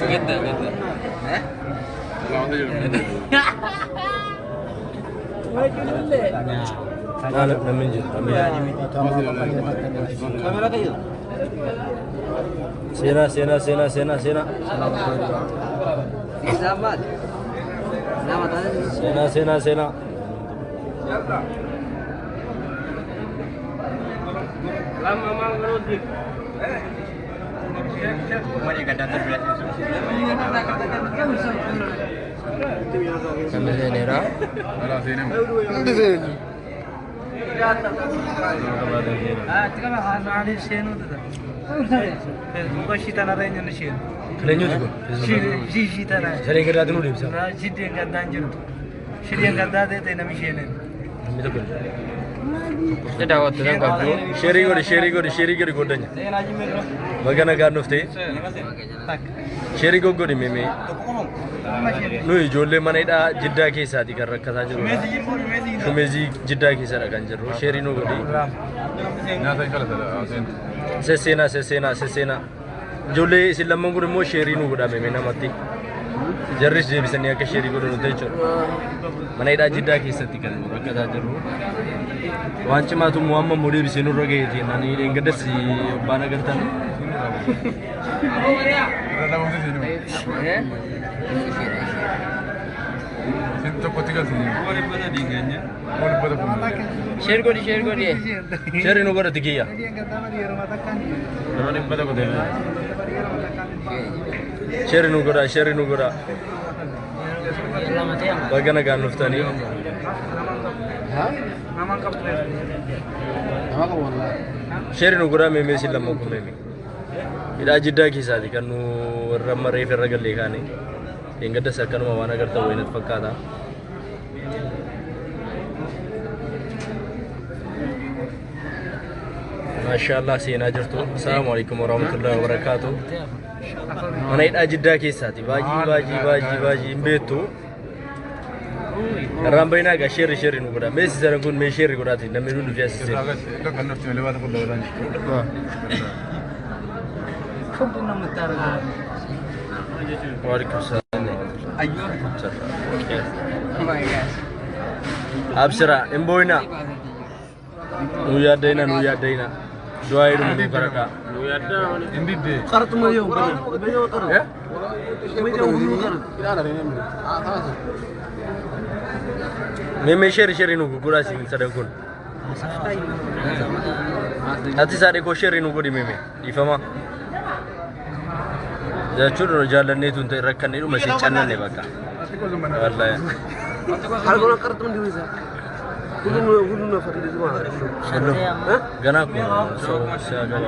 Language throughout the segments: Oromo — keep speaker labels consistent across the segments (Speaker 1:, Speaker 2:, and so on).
Speaker 1: جدا جدا.
Speaker 2: Namni jiru. Seenaa seenaa seenaa seenaa seenaa. Seenaa seenaa seenaa.
Speaker 1: Namni seeneera.
Speaker 2: Kan eenyuti kun? Saree gadaatu nu deebisa. Namni tokko.
Speaker 1: Daawwattoota qabdu.
Speaker 2: Sheerii godhi sheerii godhi sheerii godhi godhanya. Baga nagaan dhuftee. Sheerii goggodhi meemee. Nu ijoollee mana hidhaa Jiddaa keessaati kan rakkataa jiru. Shumeezii Jiddaa keessadha kan jirru. Sheerii nu godhi. Sesseenaa sesseenaa sesseenaa. Ijoollee isin lamman kun immoo sheerii nu godhaa meemee namatti. Jarris deebisanii akka sheerii godhan nuti jechuudha. Mana hidhaa Jiddaa keessatti kan nu rakkataa jirru. Waan cimaatu immoo amma immoo deebisee nurra gaheeti. Nani dheengaddas abbaan agartan.
Speaker 1: Sheer godhi sheer godhi.
Speaker 2: Sheerii nu godhati kiyya. Sheerii nu godhaa sheerii nu godhaa. Baga nagaan dhuftanii. Sheerii nu godhaa meemee isin lamman kun meemee. Hidhaa Jiddaa keessaati kan nu warra amma reefa irra gallee kaane. Dheengaddas akkanuma waan agartan wayinatti fakkaata. Maashaallah seenaa jirtu. Assalaamu alaikum warahmatullahi wabarakaatu. Mana hidhaa Jiddaa keessaati. Baay'ee baay'ee baay'ee baay'ee hin beektu. Irraan bahinaa egaa sheerri sheerri nu godha. Meessi sadan kun mee sheerri godhaati namni nu dhufee as seenu. Waalaikum salaam. Abshira hin boo'inaa. Nu yaaddayina nu yaaddayina. Du'aa jedhu nu kadhadhaa. Mee mee sheerri sheerri nu gurguraa isin sadan kun. Ati saadhe koo sheerri nu godhi mee mee dhiifama. Jechuun jaallanneetu hin ta'e rakkannee dhuma isin cannanne bakka. Wallaahi. ገና እኮ ነው ሰው ሲያገባ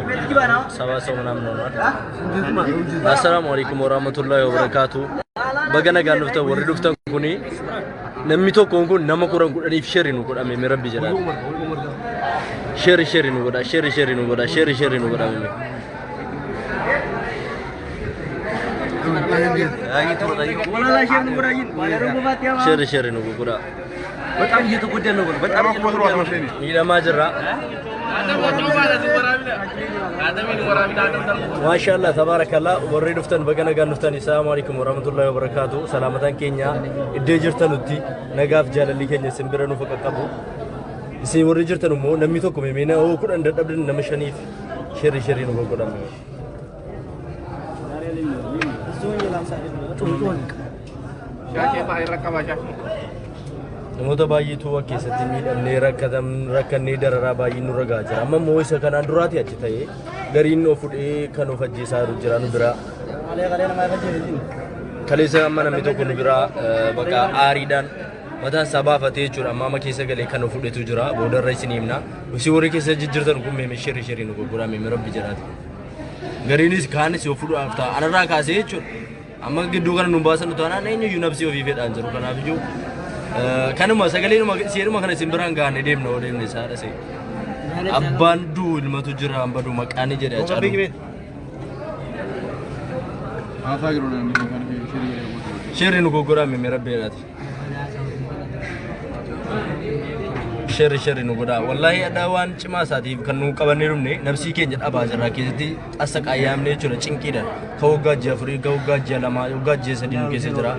Speaker 2: ሰባ ሰው ምናምን ሆኗል። አሰላሙ አለይኩም ወራህመቱላሂ ወበረካቱ። Baga nagaan dhuftan warri dhuftan kuni namni tokkoon kun nama kudhan kudhaniif sheerri nu godhame mee rabbi jedhaa. Sheerri sheerri nu godha sheerri sheerri nu godha sheerri sheerri nu godha mee. Sheerri sheerri nu godha.
Speaker 3: በጣም እየተጎዳን ነው። በጣም
Speaker 2: Miidhamaa jirra. Maashaallah tabaarakallah warri dhuftan baga nagaan dhuftan. Assalaamu alaikum warahmatullahi wabarakaatu. Salaamataan keenya iddoo jirtanutti nagaaf jaalalli keenya isin bira nuuf qaqqabu. Isin warri jirtan immoo namni tokko meemee oo kudhan dadhabdan nama shaniif sheerri sheerri nu godhame. Namoota baay'eetu akka keessatti miidhamnee rakkannee dararaa baay'ee nurra gahaa jira. Amma immoo isa kanaan duraati achi ta'ee gariin of fudhee kan of ajjeesaa jiru jira nu biraa. Kaleessa amma namni tokko nu biraa bakka aariidhaan mataan isaa baafatee jechuudha. Amma amma keessa galee kan of fudhetu jira. Boodarra isin himna. Isin warri keessa jijjiirtan kun meemee sheerri sheerri nu gurguraa meemee rabbi jiraati. Gariinis kaanis yoo fuudhaaf ta'a. Anarraa kaasee jechuudha. Amma gidduu kana nu baasan taanaan eenyuyyuu nabsii ofii fedhaan jiru. Kanaafiyyuu kanuma sagaleenuma seeruma kana isin biraan gahanne deemna oo deemne isaa dhasee. Abbaan duu ilmatu jira hamba duu maqaan jedhe Hacaaluu. Sheerri nu goggoraa meemee rabbi jedhaati. Share share nu godhaa. Wallaahi addaa waan cimaa isaatiif kan nu qabannee dhumne nafsii keenya dhabaa jirra keessatti assa qaayyaamne jechuudha cinqiidhaan. Ka waggaa ji'a 4, ka waggaa ji'a 2, waggaa ji'a 3 nu keessa jira.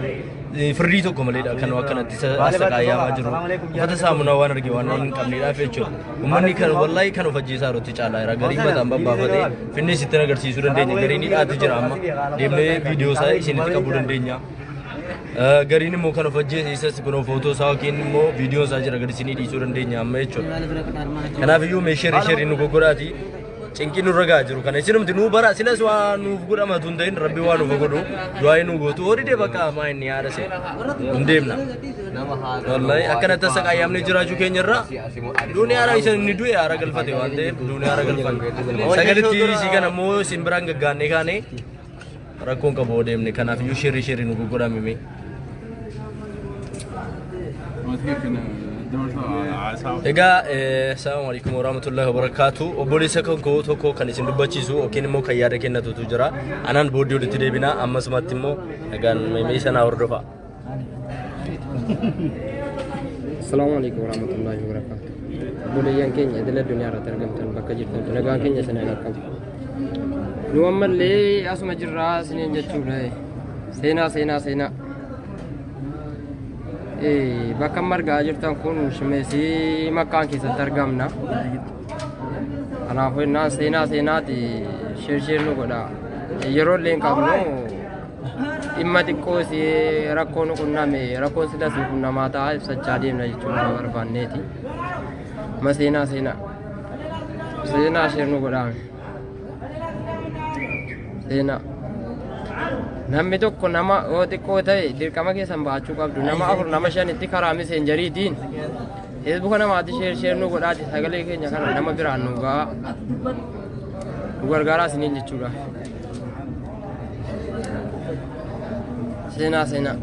Speaker 2: Firrii tokko maleedha kan akkanatti assa qaayyaamaa jiru. Uffata saamunaa waan arge waan hin qabneedhaaf jechuudha. Uummanni kan wallaahi kan of ajjeesaa jirutti caalaa jira. Gariin mataan babbaafatee finnee sitti agarsiisuu dandeenya. Gariin hidhaatti jira amma. Deemnee viidiyoo isaa isinitti qabuu dandeenya. Gariin immoo kan of ajjeese isas kun footoo isaa yookiin immoo viidiyoo isaa jira gadi isinii dhiisuu dandeenya amma jechuudha. Kanaaf iyyuu mee share share nu goggodhaati. Cinqii nurra gahaa jiru kana isinumti nuu bara silas waa nuuf godhamatu hin ta'in rabbi waa nuuf godhu du'aa nu gootu horii dee bakka maa inni haadha see hin deemna. Wallahi akkanatti asa qaayyaamnee jiraachuu keenya irraa duuni haara isa inni du'e haara galfate waan ta'eef duuni haara galfate. Sagalitti isii kana immoo isin biraan gaggaannee kaane rakkoon qabu deemne kanaaf iyyuu share share nu goggodhame mee. Egaa assalamu alaikum warahmatullahi wabarakatuh. Obboleessa kan koo tokko kan isin dubbachiisu yookiin immoo kan yaada kennatutu jira. Anaan booddee walitti deebina ammasumatti immoo egaan mee sanaa hordofaa.
Speaker 1: Assalamu alaikum warahmatullahi wabarakatuh. Obboleeyyan keenya idil addunyaa irratti argamtan bakka jirtan nagaan keenya isin haa qaqqabu. Nu ammallee asuma jirraa isiniin jechuudha. Seenaa seenaa seenaa. Bakka amma argaa jirtan kun shimeesii makkaan keessatti argamna. Kanaafuu innaan seenaa seenaati share share nu godha. Yeroo illee hin qabnu dhimma xiqqoo si rakkoo nu qunname rakkoon silas nu qunnamaa ta'a ibsachaa deemna jechuudha barbaanneeti. Ma seenaa seenaa. Seenaa share nu godhaa. Seenaa. Namni tokko nama yoo xiqqoo ta'e dirqama keessan baachuu qabdu. Nama 4 nama 5tti karaa Messengeriitiin Facebooka namaatti share share nu godhaati sagalee keenya kana nama biraan nu gahaa. Nu gargaaraa isiniin jechuudha. Seenaa seenaa.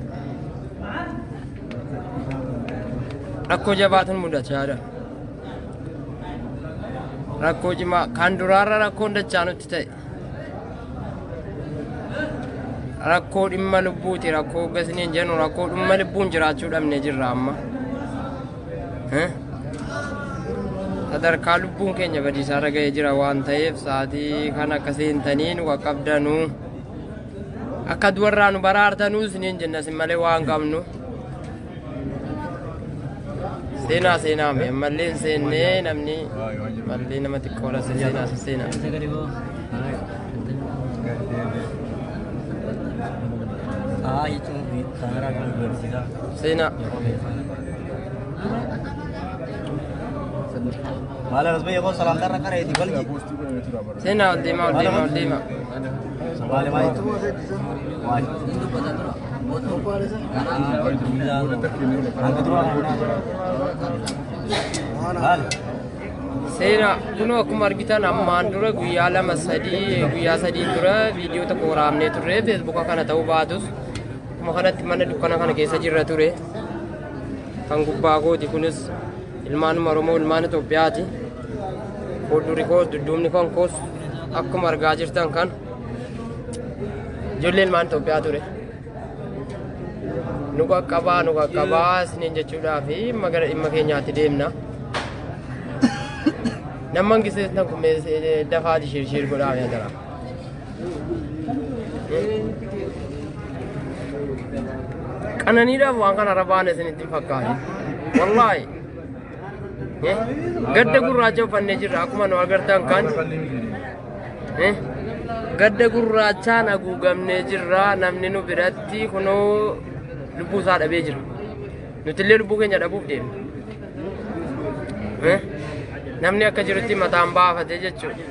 Speaker 1: Rakkoo jabaatuun mudachaa jira. Rakkoo cimaa kan duraarra rakkoon dachaa nutti ta'e. Rakkoo dhimma lubbuuti rakkoo gasniin jennu rakkoo dhimma lubbuun jiraachuu dhabne jirra amma. Sadarkaa lubbuun keenya badiisaarra ga'ee jira waan ta'eef sa'aatii kan akka seentanii nu qaqqabdanuu akka du'arraa nu baraartanuu isiniin jenna isin malee waan qabnu. Seenaa seenaa mee ammallee hin seennee namni mallee nama xiqqoodha seenaa seenaa. Seenaa. Seenaa ol deemaa ol deemaa ol deemaa. Seenaa kunoo akkuma argitan ammaan dura guyyaa 2 3 guyyaa 3 dura viidiyoo tokko waraabnee turre Facebooka kana ta'uu baatus akkuma kanatti mana dukkana kana keessa jirra ture. Kan gubbaa kooti kunis ilmaan Oromoo ilmaan Itoophiyaati. Fuuldurri koos dudduubni kan koos akkuma argaa jirtan kan ijoollee ilmaan Itoophiyaa ture. Nu qaqqabaa nu qaqqabaa isiniin jechuudhaa fi gara dhimma keenyaatti deemna. Namni hangiseessan kun dafaati share share godhaa mee jira. Qananiidhaaf waan kana irra baane isinitti hin fakkaatu. Wallaahi. Gadda gurraacha uffannee jirra akkuma nu agartan kan. Gadda gurraachaan haguugamnee jirra namni nu biratti kunoo lubbuu isaa dhabee jira. Nuti illee lubbuu keenya dhabuuf deemna. Namni akka jirutti mataan baafatee jechuudha.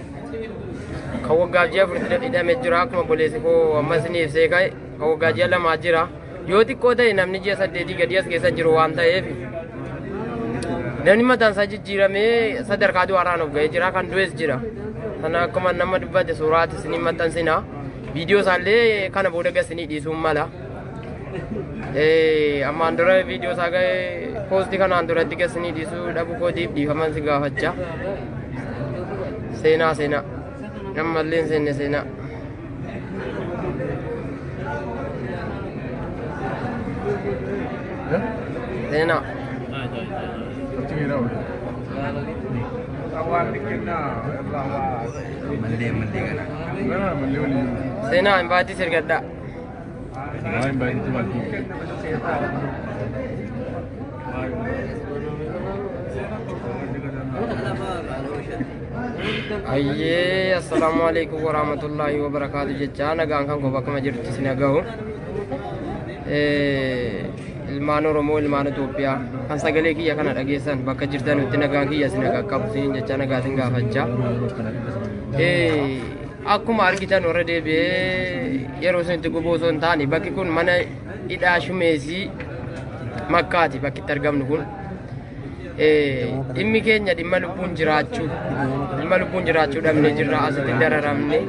Speaker 1: Kan waggaa ji'a 4 hidhamee jira akkuma obboleessi koo ammas ni ibsee ka'e kan waggaa ji'a 2 jira. Yoo xiqqoo ta'e namni ji'a 8 gadi as keessa jiru waan ta'eef namni mataan isaa jijjiiramee sadarkaa du'aarraan of ga'ee jira kan du'es jira. Sana akkuma nama dubbate suuraati isinii maxxansina. Viidiyoo isaallee kana booda gasinii dhiisuun mala. Ammaan dura viidiyoo isaa ga'ee poostii kanaan duratti gasinii dhiisuu dhabuu kootiif dhiifaman si gaafachaa. Seenaa seenaa. Ammallee hin seenne seenaa. Seenaa. Seenaa invaayitii sirgadhaa. Ayyee, assalaamu alaikum warahmatullaahi wabarakaatu jecha nagaan kan koo bakkuma jirtu isin gahu. Ilmaan Oromoo, ilmaan Itoophiyaa kan sagalee kiyya kana dhageessan bakka jirtanutti nagaan kiyya isin qaqqabu isin jecha nagaa isin gaafachaa. Akkuma argitan warra deebi'ee yeroo isinitti gubuu osoo hin taane bakki kun mana hidhaa Shumeesii Makkaati bakki itti argamnu kun. Dhimmi keenya dhimma lubbuun jiraachuu, dhimma lubbuun jiraachuu dhabne jirra. Asitti dararamne,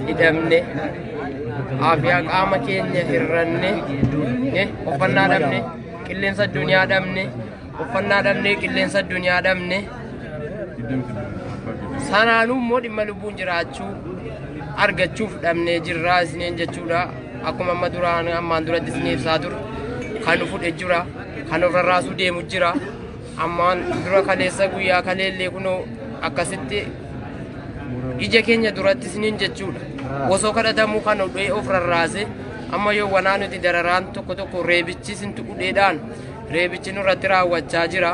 Speaker 1: hidhamne, aafiyaa qaama keenya hirranne, uffannaa dhabne, qilleensa addunyaa dhabne, uffannaa dhabne, qilleensa addunyaa dhabne. Sanaanuu immoo dhimma lubbuun jiraachuu argachuuf dhabnee jirra isiniin jechuudha. Akkuma amma duraan ammaan duratti isinii ibsaa ture, kan nu fudhe jira, kan of rarraasuu deemu jira. Ammaan dura kaleessa guyyaa kaleellee kunoo akkasitti ija keenya duratti isiniin jechuudha. Osoo kadhatamuu kan dhee of rarraase amma yoo wanaa nuti dararaan tokko tokko reebichi isintu udheedhaan reebichi nurratti raawwachaa jira.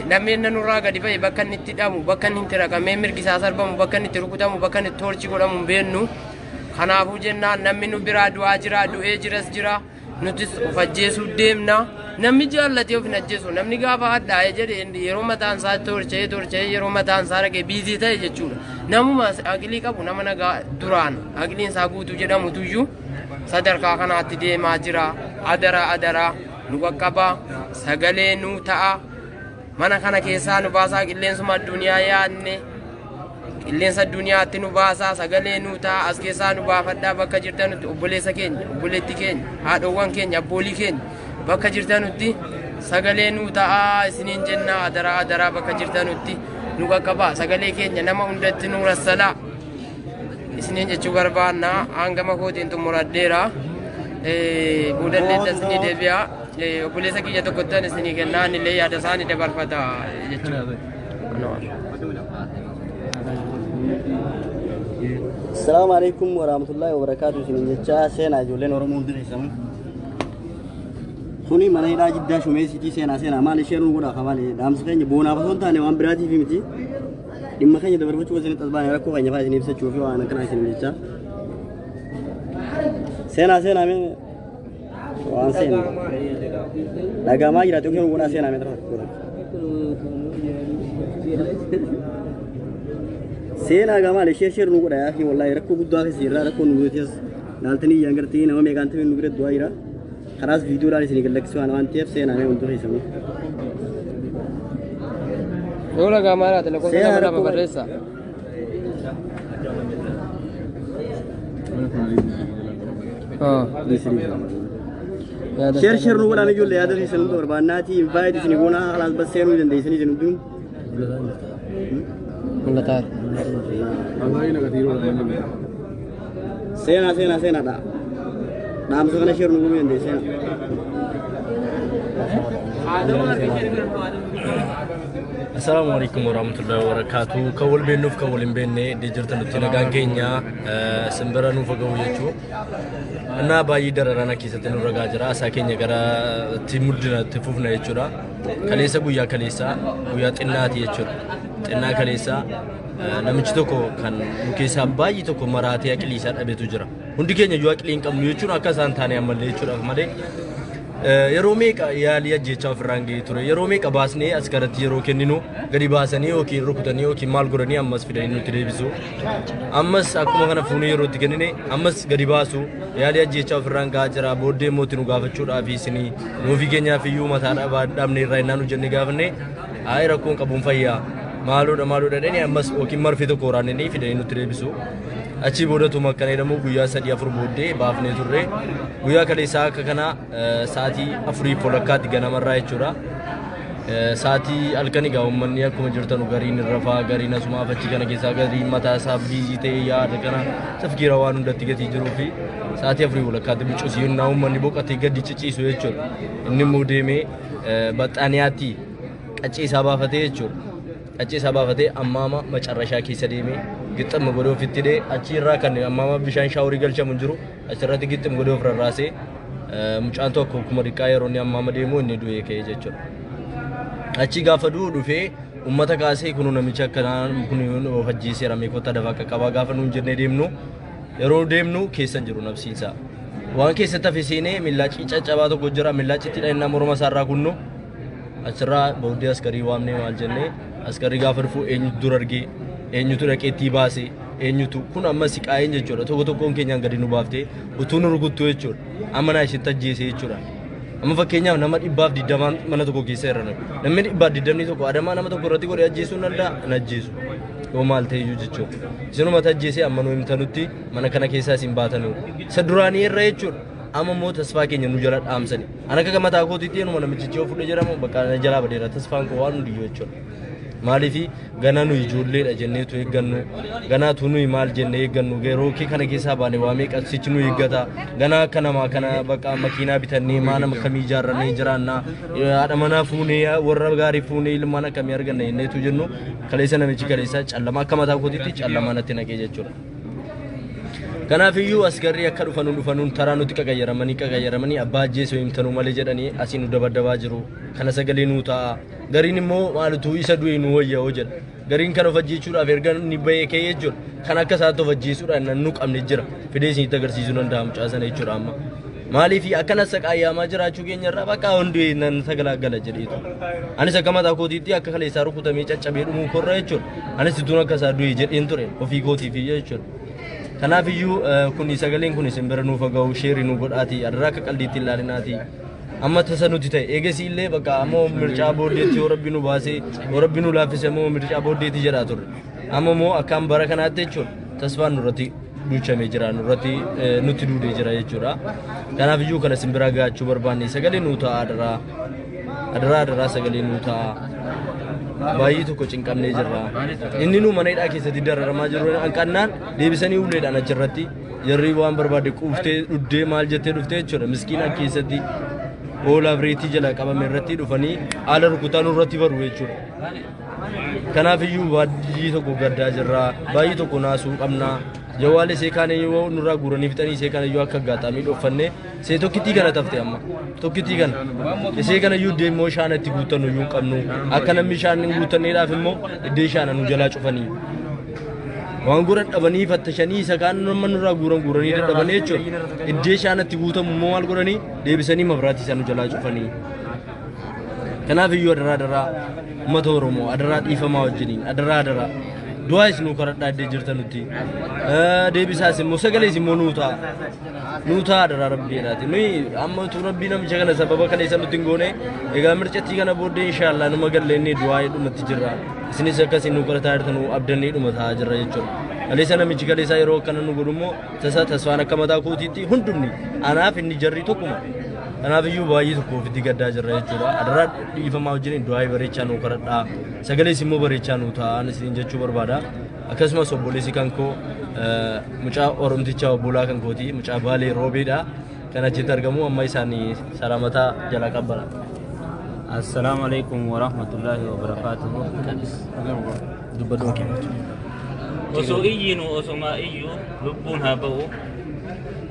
Speaker 1: Namni inni nurraa gadi ba'e bakka inni itti hidhamu, bakka inni itti raqamee mirgi isaa sarbamu, bakka inni itti rukutamu, bakka inni itti toorchi godhamu hin beeknu. Kanaafuu jennaan namni nu biraa du'aa jira, du'ee jiras jira. Nutis of ajjeesuu deemna. Namni jaallatee of hin ajjeesu. Namni gaafa hadhaa'ee jedhe yeroo mataan isaa torcha'ee torcha'ee yeroo mataan isaa dhaqee biizii ta'e jechuudha. Namuma aqilii qabu, nama nagaa duraan aqiliin isaa guutuu jedhamutuyyuu sadarkaa kanaatti deemaa jira. Adaraa, adaraa, nu qaqqabaa, sagalee nuu ta'a. Mana kana keessaa nu baasaa, qilleensuma addunyaa yaadne. Qilleensa addunyaatti nu baasaa, sagalee nuu ta'a, as keessaa nu baafadhaa. Bakka jirtanutti obboleessa keenya, obboleetti keenya, haadhowwan keenya, abboolii keenya bakka jirtanutti sagalee nuu ta'a isiniin jenna. Adaraa, adaraa, bakka jirtanutti nu qaqqabaa, sagalee keenya nama hundatti nu rassalaa isiniin jechuu barbaanna. Hangama kootiin xumuradheera. Boodallee isinii deebi'a. Obboleessa kiyya tokkottan isinii kennaa, innillee yaada isaanii dabarfata jechuudha.
Speaker 4: Assalamu alaikum warahmatullahi wabarakatuh isinin jecha seenaa ijoolleen Oromoo hundi keessanuu. Kuni mana hidhaa Jiddaa Shumeesitii seenaa seenaa maal isheen nu godhaa maali dhaamsa keenya boonaaf osoo hin taane waan biraatiif miti. Dhimma keenya dabarfachuu isinitti as baane rakkoo keenya fa'aa isin ibsachuu fi waan akkanaa isin jecha. Seenaa seenaa mee waan seenaa. Dhagamaa jiraatu yookiin godhaa seenaa mee tara. Seenaa gamaa ishee ishee nu godha yaa fi wallahi rakkoo guddaa keessa jirra, rakkoo nu guutees laaltanii iyyaan gartee nama meeqaan ta'e nu bira du'aa jira. Karaas viidiyoodhaan isin gad waan waan ta'eef seenaa mee wantoota keessanuu.
Speaker 1: Yoo dhagaa maalaati lakkoofsa
Speaker 4: Seenaa
Speaker 1: 2 2
Speaker 4: rakkoo
Speaker 1: barreessa.
Speaker 4: Share share nu godhaan ijoollee, yaada keessan hunda barbaannaatii invite isin goonaa, halaas bas seenuu dandeessanii isin hundinuu.
Speaker 1: Mul'ataadha.
Speaker 4: Seenaa seenaa seenaadha. Dhaamsa kana share nu godhuu dandeessee.
Speaker 2: Assalaamu alaikum warahmatullahi wabarakatuh. Kan wal beeknuuf kan wal hin beekne iddoo jirtanitti nagaan keenya simbira nuuf gahu jechuu. Innaa baay'ee dararana keessatti nu ragaa jira. Asaa keenya gara itti muddina itti fufna jechuudha. Kaleessa guyyaa kaleessa guyyaa xinnaati jechuudha. Xinnaa kaleessa namichi tokko kan nu keessaa baay'ee tokko maraatee aqilii isaa dhabetu jira. Hundi keenya iyyuu aqilii hin qabnu jechuun akka isaan taane ammallee jechuudhaaf malee yeroo meeqa yaalii ajjeechaa ofirraan ga'ee ture, yeroo meeqa baasnee as garatti yeroo kenninu gadi baasanii yookiin rukutanii yookiin maal godhanii ammas fidanii nutti deebisu. Ammas akkuma kana fuunee yeroo itti kennine ammas gadi baasu, yaalii ajjeechaa ofirraan ga'aa jira. Booddee immoo itti nu gaafachuudhaaf isinii nuufi keenyaaf iyyuu mataa dhabne irraa innaa nu jennee gaafanne hayi rakkoon qabuun fayyaa maaloodha maaloodha jedhanii ammas yookiin marfee tokko waraananii fidanii nutti deebisu. Achii boodatuma akkana jedhamu guyyaa 3 4 booddee baafnee turre. Guyyaa kaleessaa akka kana sa'aatii 4 walakkaatti ganamarraa jechuudha. Sa'aatii halkan egaa uummanni akkuma jirtanu gariin irra fa'aa gariin asumaaf achi kana keessaa gariin mataa isaa biizii ta'ee yaada kana tafkiira waan hundatti gatii jiruu fi sa'aatii 4 walakkaatti buccusi yennaa uummanni boqotee gadi ciciisu jechuudha. Inni immoo deemee baxxaaniyaatti qaccee isaa baafatee jechuudha. Qaccee isaa baafatee ammaama macarrashaa keessa deemee gixxam godhee ofitti hidhee achi irraa kan ammaama bishaan shaaworii galchamu hin jiru achirratti gixxam godhee of rarraasee mucaan tokko akkuma dhiqqaa yeroo inni ammaama deemu inni du'ee ka'ee jechuudha. Achi gaafa du'u dhufee uummata kaasee kunu namicha akkanaa kun of ajjeeseera meekota dafaa qaqqabaa gaafa nuun jennee deemnu yeroo deemnu keessa hin jiru nabsiinsaa. Waan keessatti hafe seenee millaacii caccabaa tokko jira millaacitti dhahennaa morma isaarraa kunnu achirraa booddee askarii waamnee maal jennee askarii gaafa dhufu eenyutu dura argee eenyutu dhaqeettii baase eenyutu kun amma siqaa'een jechuudha tokko tokkoon keenyaan gadi nu baaftee utuu nu rukuttu jechuudha amma naa isheetti ajjeese jechuudha. Amma fakkeenyaaf nama 120 mana tokko keessa irra namni 121 adamaa nama tokko irratti godhee ajjeesuu hin danda'a hin ajjeesu yoo maal ta'e iyyuu jechuudha. Isinuma ajjeesee amma nu himtanutti mana kana keessaa isin baatanu isa duraanii irra jechuudha. Amma immoo tasfaa keenya nu jala dhaamsani. Ani akka mataa kootiitti enuma namichichi yoo fudhe jedhamu bakka na jalaa badeera tasfaan koo waan hundiyyuu jechuudha. Maaliifi ganaa nuyi ijoolleedha jenneetu eeggannu ganaatu nuyi maal jennee eeggannu yeroo kee kana keessaa baane waa meeqa sichi nu eeggata ganaa akka namaa kana bakka makiinaa bitannee mana akkamii ijaarrannee jiraannaa haadha manaa fuunee warra gaarii fuunee ilmaan akkamii arganna jenneetu jennu kaleessa namichi kaleessa callama akka mataa kootiitti callamaa natti naqee jechuudha. Kanaafiyyuu asgarri akka dhufanuun dhufanuun taraa nutti qaqayyaramanii qaqayyaramanii abbaa ajjeesuu himtanuu malee jedhanii asii nu dabaddabaa jiru. Kana sagalee nuu ta'a. Gariin immoo maalitu isa du'e nu wayya jedha. Gariin kan of ajjeesuudhaaf erga inni bahee ka'ee jechuudha. Kan akka isaatti of ajjeesuudhaan nan nu qabne jira. Fidee isinitti agarsiisuu danda'a mucaa sana jechuudha amma. Maaliif akkana saqaayyaamaa jiraachuu keenya irraa bakka hundi nan sagalaagala jedheetu. Anis akka mataa kootiitti akka kaleessaa rukutamee caccabee dhumuu korra jechuudha. Anis ituun akka isaa du'e jedheen ture ofii kootiif jechuudha. Kanaafiyyuu kun sagaleen kun isin bira nuuf ga'u sheerii nu godhaati adaraa akka qaldiitti ilaalinaati. Amma tasa nuti ta'e eegasii illee bakka ammoo mircaa booddeetti yoo rabbi nu baasee yoo rabbi nu laaffise ammoo mircaa booddeetti jedhaa turre. Amma immoo akkaan bara kanaatti jechuudha tasfaan nurratti duuchamee jira nurratti nutti duudee jira jechuudha. Kanaafiyyuu kana isin bira ga'achuu barbaanne sagalee nuu ta'a adaraa adaraa adaraa sagalee nuu ta'a. Baay'ee tokko cinqamnee jirra. Inni nu mana hidhaa keessatti dararamaa jiru hanqannaan deebisanii uleedhaan achirratti jarri waan barbaade quuftee dhuddee maal jettee dhuftee jechuudha. Miskiina keessatti hoolaa bireetii jala qabame irratti dhufanii haala rukutaa nurratti baru jechuudha. Kanaafiyyuu baay'ee tokko gaddaa jirra. Baay'ee tokko naasuu qabna. Jawaalee see kaan yoo nurraa guuranii fixanii see kana iyyuu akka aggaataamii dhooffannee see tokkittii kana tafte amma tokkittii kana isee kana iyyuu deemoo shaana itti guuttannu iyyuu hin qabnu akka namni shaan hin guuttanneedhaaf immoo iddee shaana nu jalaa cufanii waan guuran dhabanii fattashanii isa kaan nama nurraa guuran guuranii dadhabanii jechuudha iddee shaana itti guutamu immoo maal godhanii deebisanii mabraatii isaa nu jalaa cufanii. Kanaaf iyyuu adaraa adaraa uummata Oromoo adaraa dhiifamaa wajjiniin adaraa adaraa du'aas nu kadhadhaa iddee jirtanutti deebisaas immoo sagalees immoo nuu ta'a nuu ta'a adaraa rabbiidhaati nuyi amma utuu rabbii namicha kana sababa kaleessa nutti hin goone egaa mircattii kana booddee inshaallah numa galleennee du'aa dhumatti jirra isinis akkasiin nu kadhataa jirtanu abdannee dhuma ta'aa jirra jechuudha. Kaleessa namichi kaleessaa yeroo akkana nu godhu immoo tasa tasfaan akka mataa kootiitti hundumni anaaf inni jarri tokkuma. Kanaaf iyyuu baay'ee tokko ofitti gaddaa jirra jechuudha. Adaraa dhiifamaa wajjin du'aa bareechaa nuu kadhadhaa. Sagalees immoo bareechaa nuu ta'a isiniin jechuu barbaada. Akkasumas obboleessi kan koo mucaa Oromtichaa obbolaa kan kooti mucaa Baalee Roobeedha. Kan achitti argamu amma isaanii salaamataa jalaa qabbala.
Speaker 5: Assalaamu alaikum warahmatullahi wabarakatuhu.
Speaker 2: Dubbadhu.
Speaker 5: Osoo iyyinu osoma iyyuu lubbuun haa ba'u.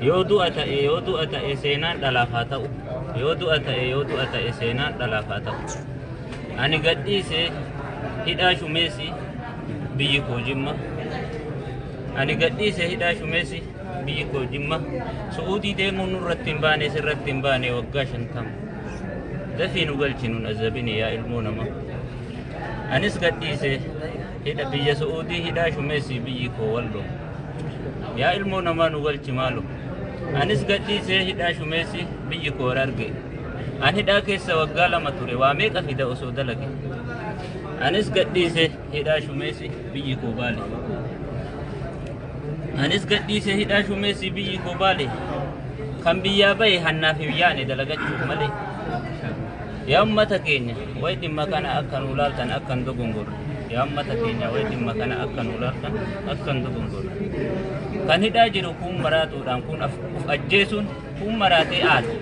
Speaker 5: Yoo du'a ta'e yoo du'a ta'e seenaan dhalaaf haa ta'u. Yoo du'a ta'e yoo du'a ta'e seenaan dhalaaf haa ta'u. Ani gadhiise hidhaa shumeessi biyyi koo Jimma. Ani gadhiise hidhaa shumeessi biyyi koo Jimma. Su'uudii deemuun nurratti hin baane sirratti hin baane waggaa 50. Dafii nu galchi nun azabini yaa ilmoo nama. Anis gadhiise hidha biyya Su'uudii hidhaa shumeessi biyyi koo Wallo. Yaa ilmoo namaa nu galchi maalo. Anis gadhiisee hidhaa shumeessi biyyi koo Hararge. An hidhaa keessa waggaa 2 ture waa meeqa fida osoo dalage. Anis gadhiise hidhaa shumeessi biyyi koo Baale. Anis gadhiise hidhaa shumeessi biyyi koo Baale. Kan biyyaa bahe hannaaf hin yaane dalagachuuf malee. Yaa uummata keenya wayi dhimma kana akka nu laaltan akka hin dogongorre. Yaa uummata keenya wayi dhimma kana akka nu laaltan akka hin dogongorre. Kan hidhaa jiru kun maraatuudhaan kun of ajjeesuun kun maraatee aada.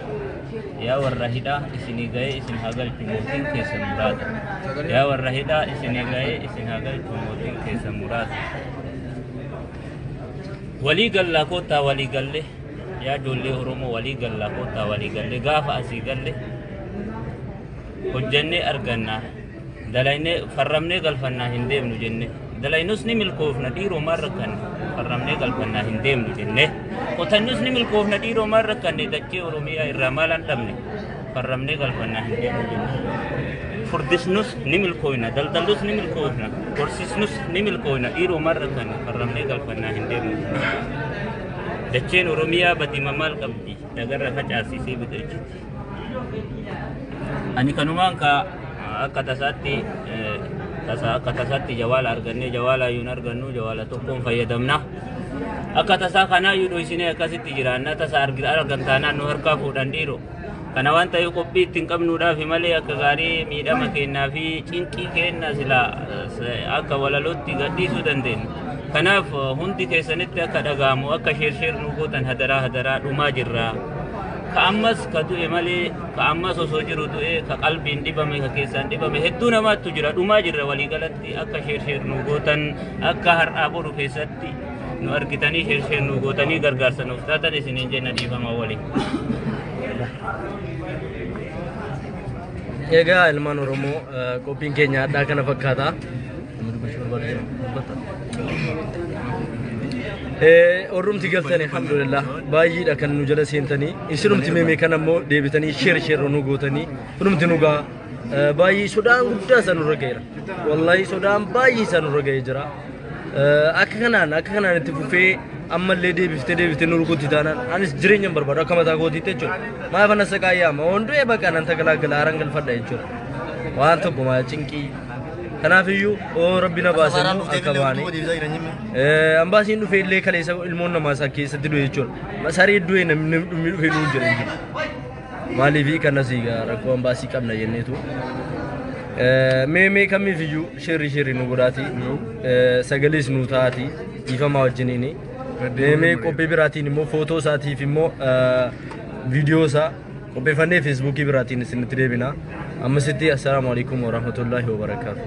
Speaker 5: Yaa warra hidhaa isinii ga'ee isin haa galchu mootiin keessan muraada. Yaa warra hidhaa isinii ga'ee isin haa galchu mootiin keessan muraada. Walii gallaa koottaa walii galle yaa ijoollee Oromoo walii gallaa koottaa walii galle gaafa asii galle hojjannee argannaa dalaynee farramnee galfannaa hin deemnu jenne dalaynus ni milkoofna dhiiroo maal rakkanne farramnee galfannaa hin deemnu jenne qotannus ni milkoofna dhiiroo maal rakkanne dachee Oromiyaa irraa maal han dhabne farramnee galfannaa hin deemnu jenne furdisnus ni milkoofna daldallus ni milkoofna horsiisnus ni milkoofna dhiiroo maal rakkanne farramnee galfannaa hin deemnu jenne dacheen Oromiyaa badima maal qabdi dhagarra facaasisee biqilchiti. Ani kanumaan ka akka tasaatti tasa akka tasaatti jawaala argannee jawaala iyyuu argannu jawaala tokkoon fayyadamna. Akka tasaa kanaa iyyuu dhoysinee akkasitti jiraanna tasa argan taanaan nu harkaa fuudhan dhiiroo. Kana waan ta'eef qophii ittiin qabnuudhaaf malee akka gaarii miidhama kennaa fi cinqii kenna sila akka walalootti gadhiisuu dandeenya. Kanaaf hundi keessanitti akka dhaga'amu akka share share nu gootan hadaraa hadaraa dhumaa jirra. Ka ammas ka du'e malee ka ammas osoo jiru du'e ka qalbiin dhibame ka keessaan dhibame hedduu namaattu jira dhumaa jirra waliigalatti akka share share nu gootan akka har'aa boru keessatti nu argitanii share share nu gootanii gargaarsa nuuf taatan isiniin jenna dhiifama waliin.
Speaker 2: Egaa ilmaan Oromoo qophiin keenya addaa kana fakkaata. Namni dubbachuu barbaadu jira? Dubbata. Orrumti galtanii alhamdulillah baay'eedha kan nu jala seentanii isinumti meemee kan ammoo deebitanii share share nu gootanii kunumti nu gaa baay'ee sodaan guddaa isa nurra ga'eera. Wallahi sodaan baay'ee isa nurra ga'ee jira. Akka kanaan itti fufee ammallee deebiftee deebiftee nu rukutti taanaan anis jireenya hin barbaadu akka mataa kootiitti jechuudha. Maaf ana saqaayyaama hunduu baqa nan tagalaagala haaraan galfadha jechuudha. Waan tokko maa cinqii. Kanaafiyyuu oo rabbi na baase immoo akka baane. Ambaasiin dhufee illee kaleessa ilmoon namaa isaa keessatti du'e jechuudha. Saree du'e namni dhufee nuun jira jechuudha. Maaliif kanas rakkoo ambaasii qabna jenneetu. Mee mee kamiifiyyuu share share nu godhaati. Sagalees nu taati dhiifamaa wajjiniini. Mee mee qophii biraatiin immoo footoo isaatiif immoo viidiyoo isaa qopheeffannee feesbuukii biraatiin isinitti deebina. Ammasitti assalaamu alaikum warahmatullaahi wabarakaatu.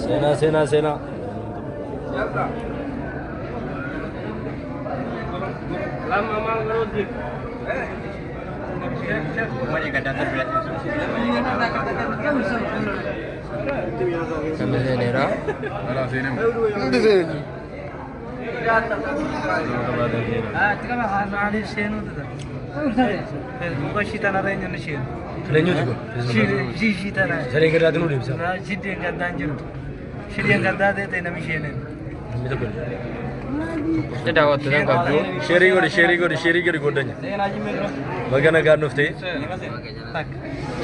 Speaker 2: Seenaa seenaa seenaa.
Speaker 1: Namni seeneera.
Speaker 6: Hundi seenu.
Speaker 2: Kan eenyuti kun? Sareen gadaatu nu deebisa. Namni tokko.
Speaker 1: Daawwattoota hin qabdu.
Speaker 2: Share godhi share godhi share godhi godhanya. Baga nagaan dhuftee.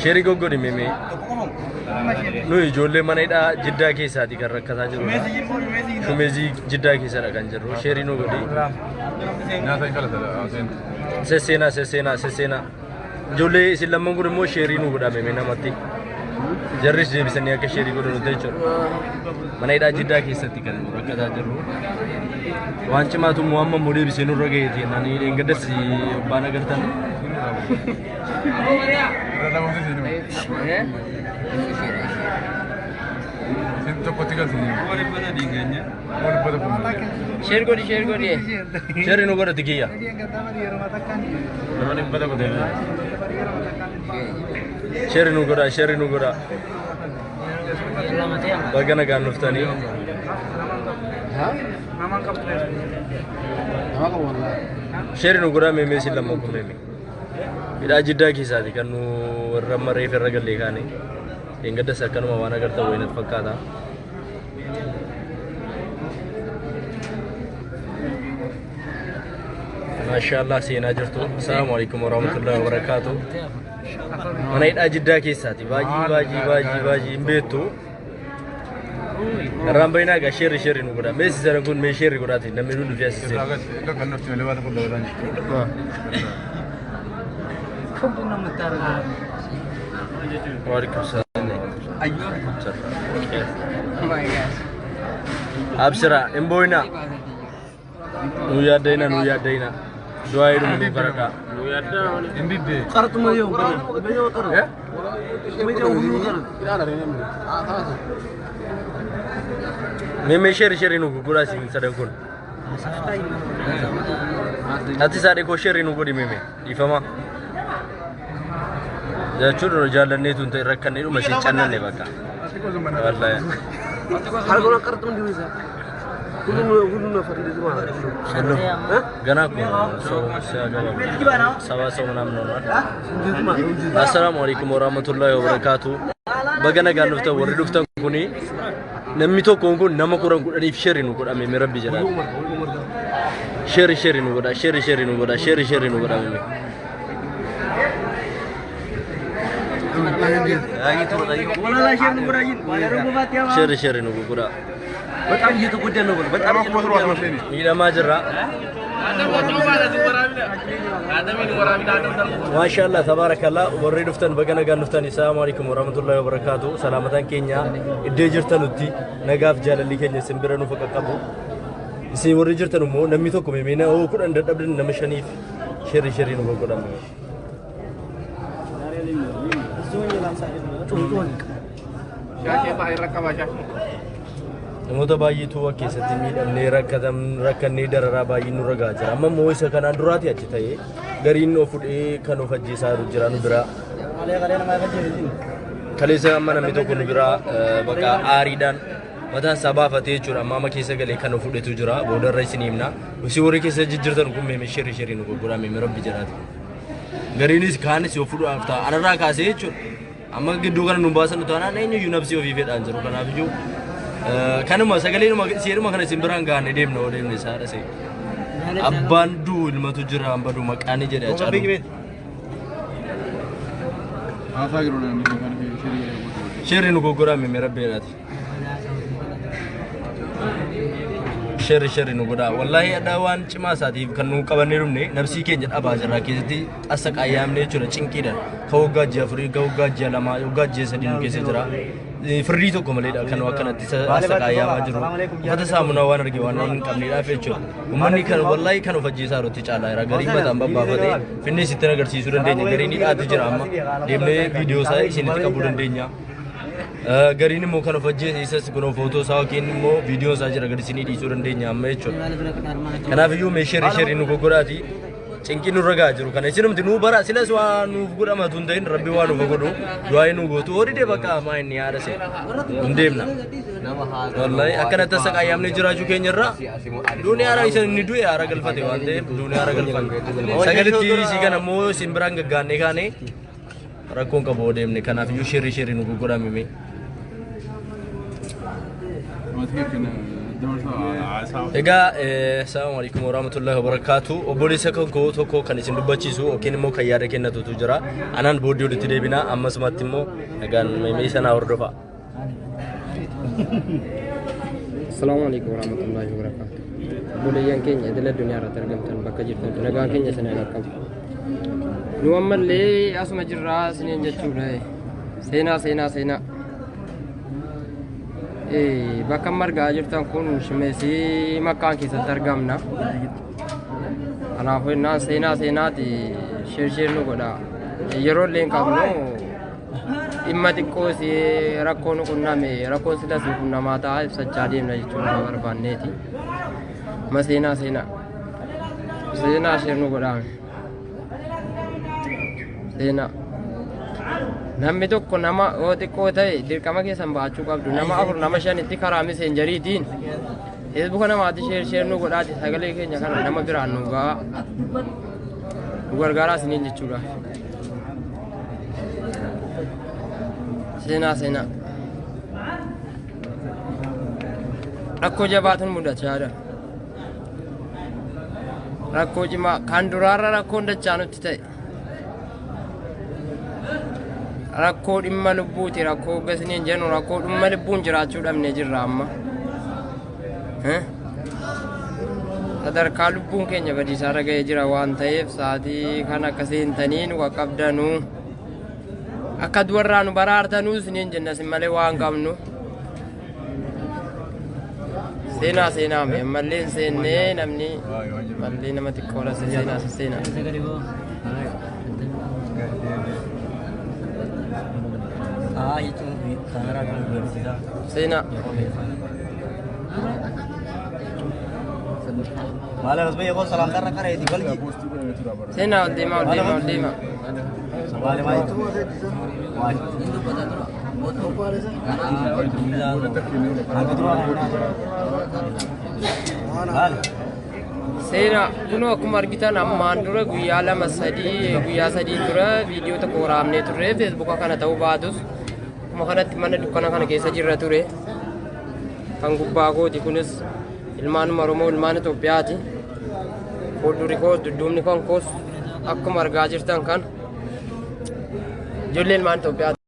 Speaker 2: Share goggodhi meemee. Nu ijoollee mana hidhaa Jiddaa keessaati kan rakkataa jirru. Shumeezii Jiddaa keessadha kan jirru. Share nu godhi. Sesseenaa sesseenaa sesseenaa. Ijoollee isin lamman kun immoo share nu godhaa meemee namatti. Jarris deebisanii akka share godhan nuti jechuudha. Mana hidhaa Jiddaa keessatti kan nu rakkataa jirru. Waan cimaatu immoo amma immoo deebisee nurra gaheeti jennaan dheengaddas abbaan agartan.
Speaker 1: Share godhi share godhi.
Speaker 2: Share nu godhati kiyya. Share nu godha share nu godha. Baga nagaan dhuftanii. Share nu godhaa meemee isin lamman kun meemee. Hidhaa Jiddaa keessaati kan nu warra amma reef irra gallee kaane. Dheengaddas akkanuma waan agartan wayinatti fakkaata. Maashaallah seenaa jirtu. Assalaamu alaikum warahmatullahi wabarakaatu. Mana hidhaa Jiddaa keessaati. Baay'ee baay'ee baay'ee baay'ee hin beektu. Irraan bayinaa egaa share share nu godha. Meessi sadan kun mee share godhaati namni nu dhufee asii seenu. Waalaikum salaam. Abshira hin boo'inaa. Nu yaaddayina nu yaaddayina. Du'aa jedhuun nu kadhadhaa.
Speaker 3: قرط ما يوم ما يوم قرط ما يوم قرط
Speaker 2: Mee sheeri sheeri nu gurguraa isin sadan kun. Ati saadhe koo sheeri nu godhi mee dhiifama. Jechuun jaallanneetu hin ta'e rakkannee dhuma isin cannanne bakka. Wallaahi.
Speaker 3: حرقنا قرط من دويزا كل كل نفر اللي ما
Speaker 2: ገና እኮ ነው ሰው ሲያገባ ሰባ ሰው ምናምን ሆኗል። Assalaamu alaikum warahmatullahi wabarakatuh. Baga nagaan dhuftan warri dhuftan kuni namni tokkoon kun nama kudhan kudhaniif sheeri nu godhame mee rabbi jedhaa. Sheeri sheeri nu godha sheeri sheeri nu godha sheeri sheeri nu godha mee.
Speaker 4: Walala share nu godhaa jiru.
Speaker 2: Sheeri sheeri nu godha.
Speaker 3: በጣም እየተጎዳን ነው። በጣም
Speaker 2: Miidhamaa jirra. Maashaallah tabaarakallah warri dhuftan baga nagaan dhuftan assalaamu alaikum warahmatullahi wabarakatuh. Salaamataan keenya iddoo jirtanutti nagaaf jaalalli keenya isin bira nuuf qaqqabu. Isin warri jirtan immoo namni tokko meemee hoo kudhan dadhabdan nama shaniif sheerri sheerri nu godhame. Namoota baay'eetu waa keessatti miidhamnee rakkannee dararaa baay'ee nurra gahaa jira. Amma immoo isa kanaan duraati achi ta'ee gariin of fudhee kan of ajjeesaa jiru jira nu biraa. Kaleessa amma namni tokko nu biraa bakka aariidhaan mataan isaa baafatee jechuudha. Amma amma keessa galee kan of fudhetu jira. Boodarra isin himna. Isin warri keessa jijjiirtan kun meemee sheerii sheerii nu gurguraa meemee rabbi jedhaati. Gariinis kaanis yoo fudhuudhaaf ta'a. Anarraa kaasee jechuudha. Amma gidduu kana nu baasan taanaan eenyuyyuu nafsi ofii fedhaan jiru. Kanaafiyyuu kanuma sagaleenuma seeruma kana isin biraan gahanne deemna oo deemne isaa dhasee. Abbaan duu ilmatu jira hamba duu maqaan jedhe Hacaaluu. Sheerri nu gurguraa meemee rabbi jedhaati. Sheerri sheerri nu godhaa. Wallaahi addaa waan cimaa isaatiif kan nu qabannee dhumne nafsii keenya dhabaa jirra keessatti asa qaayyaamne jechuudha cinqiidhaan. Ka waggaa ji'a afurii, ka waggaa ji'a lamaa, waggaa ji'a sadii nu keessa jira. Firdii tokko maleedha kan akkanatti asa qaayyaamaa jiru. Uffata saamunaa waan arge waan hin qabneedhaaf jechuudha. Uummanni kan wallaahi kan of ajjeesaa jirutti caalaa jira. Gariin mataan babbaafatee finnee sitti agarsiisuu dandeenya. Gariin hidhaatti jira amma. Deemnee viidiyoo isaa isinitti qabuu dandeenya. Gariin immoo kan of ajjeese isas kun footoo isaa yookiin immoo viidiyoo isaa jira gadi isinii dhiisuu dandeenya amma jechuudha. Kanaaf iyyuu mee sheerri sheerri nu goggoraati. Cinqii nurra gahaa jiru kana isinumti nuu bara silas waa nuuf godhamatu hin ta'in rabbi waa nuuf godhu du'aa nu gootu horii dee bakka hamaa inni haadha see hin deemna. Wallaahi akkanatti asa qaayyaamnee jiraachuu keenya irraa duuni haara isa inni du'e haara galfate waan ta'eef duuni haara galfate. Sagalitti isii kana immoo isin biraan gaggaannee kaane rakkoon qabu hoo deemne kanaaf iyyuu sheerri sheerri nu goggodhame mee. Egaa assalamu alaikum warahmatullahi wabarakatuh. Obboleessa kan koo tokko kan isin dubbachiisu yookiin immoo kan yaada kennatutu jira. Anaan booddee walitti deebina ammasumatti immoo nagaan meemee sanaa hordofa.
Speaker 1: Assalamu alaikum warahmatullahi wabarakatuh. Obboleeyyan keenya idil addunyaa irratti argamtan bakka jirtan nagaan keenya isin haa qaqqabu. Nu ammallee asuma jirraa isiniin jechuudha. Seenaa seenaa seenaa. Bakka amma argaa jirtan kun shimeesii makkaan keessatti argamna. Kanaafuu innaan seenaa seenaati sheer sheer nu godha. Yeroo illee hin qabnu dhimma xiqqoo si rakkoo nu qunname rakkoon silas nu qunnamaa ta'a ibsachaa deemna jechuudha barbaanneeti. Ma seenaa seenaa seenaa sheer nu godhaame. Seenaa. Namni tokko nama yoo xiqqoo ta'e dirqama keessan baachuu qabdu. Nama afur nama shanitti karaa miseenjariitiin feesbuuka namaatti sheer sheer nu godhaati sagalee keenya kana nama biraan nu gahaa nu gargaaraa isiniin jechuudha. Seenaa seenaa. Rakkoo jabaatuun mudachaa jira. Rakkoo cimaa kan duraarra rakkoon dachaa nutti ta'e. Rakkoo dhimma lubbuuti rakkoo gasniin jennu rakkoo dhimma lubbuun jiraachuu dhabne jirra amma. Sadarkaa lubbuun keenya badiisaarra ga'ee jira waan ta'eef sa'aatii kan akka seentanii nu qaqqabdanuu akka du'arraa nu baraartanuu isiniin jenna isin malee waan qabnu. Seenaa seenaa mee ammallee hin seennee namni mallee nama xiqqoodha seenaa seenaa. Seenaa. Seenaa ol deemaa ol deemaa ol deemaa. Seenaa kunoo akkuma argitan ammaan dura guyyaa lama sadii guyyaa sadii dura viidiyoo tokko waraabnee turre feesbuuka kana ta'uu baatus akkuma kanatti mana dukkana kana keessa jirra ture. Kan gubbaa kooti kunis ilmaan Oromoo ilmaan Itoophiyaati. Fuuldurri koos dudduubni kan koos akkuma argaa jirtan kan ijoollee ilmaan Itoophiyaati.